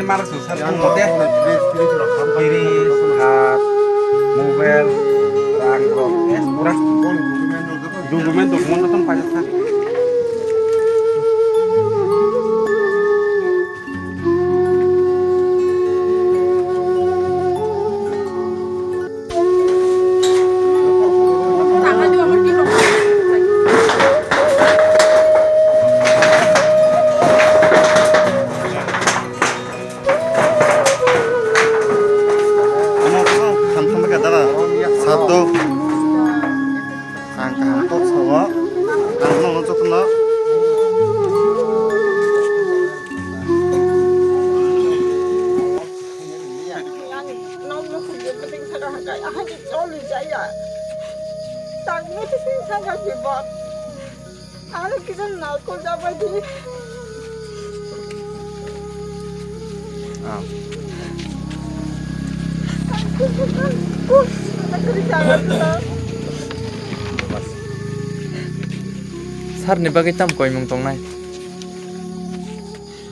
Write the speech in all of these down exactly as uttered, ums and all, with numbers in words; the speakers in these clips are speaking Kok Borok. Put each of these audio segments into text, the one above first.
Mara sung sar sung mote. Kiri, hat, mobile, rang rok, eh, pura. Document, document to tong paisa sa. Ano to, ham ham ka dara. Sabdo. Ang kaham kok sawo. Ang no jotono. Ano kisa na ko jabai di. Ah. Sir ni bagwi tam koimung tongnai?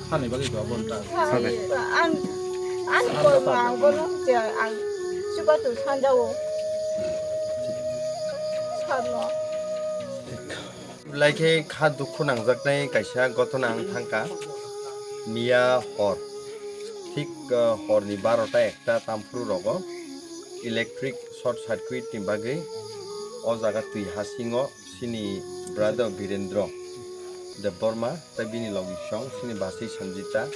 Sir ni bagwi ba bon ta. Sir ni. An, an koi ma ang bono je ang chuba tu sanjao. Sir no. Belai khe kha dukhu nangjaknai kaisa gotona ang thangkha. Miya hor, thik, uh, horni barota ekta tamphuru rogo electric short circuit ni bagwi o jaga twi hasingo chini brother Birendra Debbarma tei bini logisong chini bachwi Sanjita,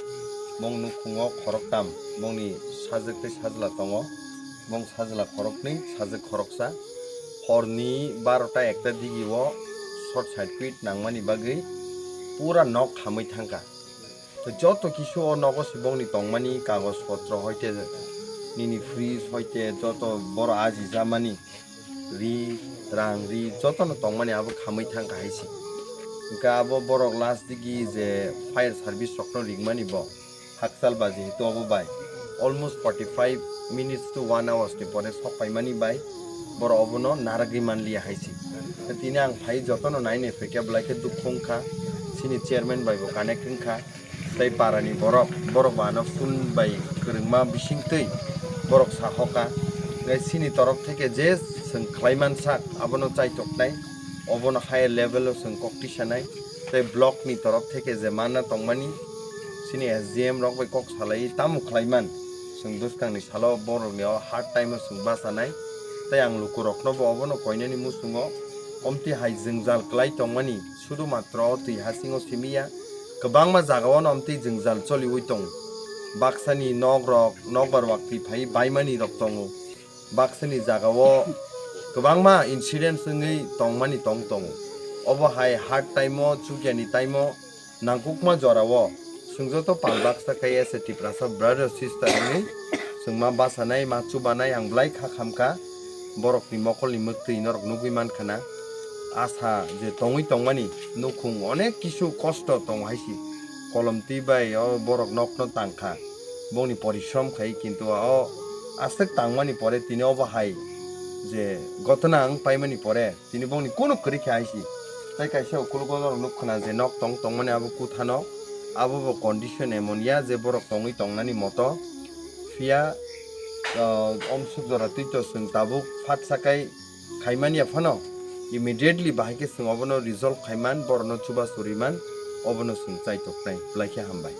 bong nukhungo khoroktam, bongni sajwk tei sajla tongo, bong sajla khoroknwi, sajwk khoroksa. Horni barota ekta digio short circuit nangmani bagwi pura nok khamwi thangkha. Tei joto kisu o nogo se bongni tongmani kagoj potro hoite nini fridge hoite joto boro ajijamani ri, rang ri jotono tongmani abo khamwi thangkha hai se. Hwnkhe abo borok last digi je fire service rokno ringmani bo. Hakchal ba jehetu obo bai almost forty five minutes to one hours ni pore sok paimani bai borok obono narwgwi manliya hai se. Tini ang phai jotono nai nai phaikha belai khe dukhu wngkha, chini chairman bai bo connect wngkha, tei para ni borok, borok bo ano phone bai kwrwngma bising twi borok sa hoka, tei chini torok theke je chwng khlai man sak abono chaitok nai, obono higher level o chwng kok tisa nai, tei block ni torok theke je manna tongmani, chini S D M rok bai kok salai tamo khlai man. Chwng bwskang ni salo borok ni o hard time o chwng bachanai. Tei ang luku rok no bo obono koinani muchungo omtwi hai jwngjal kwlai tongmani sudu matro o twi hasingo simi ya. Kwbangma jaga o no omtwi jwngjal choliwi tongo. Baksa ni nok rok nokbar waktwi phai baimani rok tongo. Baksa ni jaga o kwbangma incidents wngwi tongmani tong tongo. Obo hai hard time o, chukya ni time o, nangkukma jora o chwng joto pal baksa khe as a Tiprasa brother sister wngwi chwng ma bachanai, ma chubanai ang belai kha khamkha. Borok ni mokol ni mwktwi norok nugwi mankha na. Asa je tongwi tongmani nukhung onek kisu kosto tongo hai se. Kolom twi bai o borok nokno tangkha. Bongni porishrom khai kintu o aswk tangmani pore tini obo hai je gotona wng paimani pore tini bongni kunu kwrwi khe hai se. Tei kaisa ukuluk o norok nuk khna je nok tong tongmani abo kuthano, abo bo condition emon ya je borok tongwi tongnani moto. Phiya, ah, omsuk jora twi to chwng tabuk phat sakai khaimani ya phano immediately bahai khe chwng obono resolve khaiman, borokno chubachu riman, obono chwng chaitok nai. Belai khe hambai.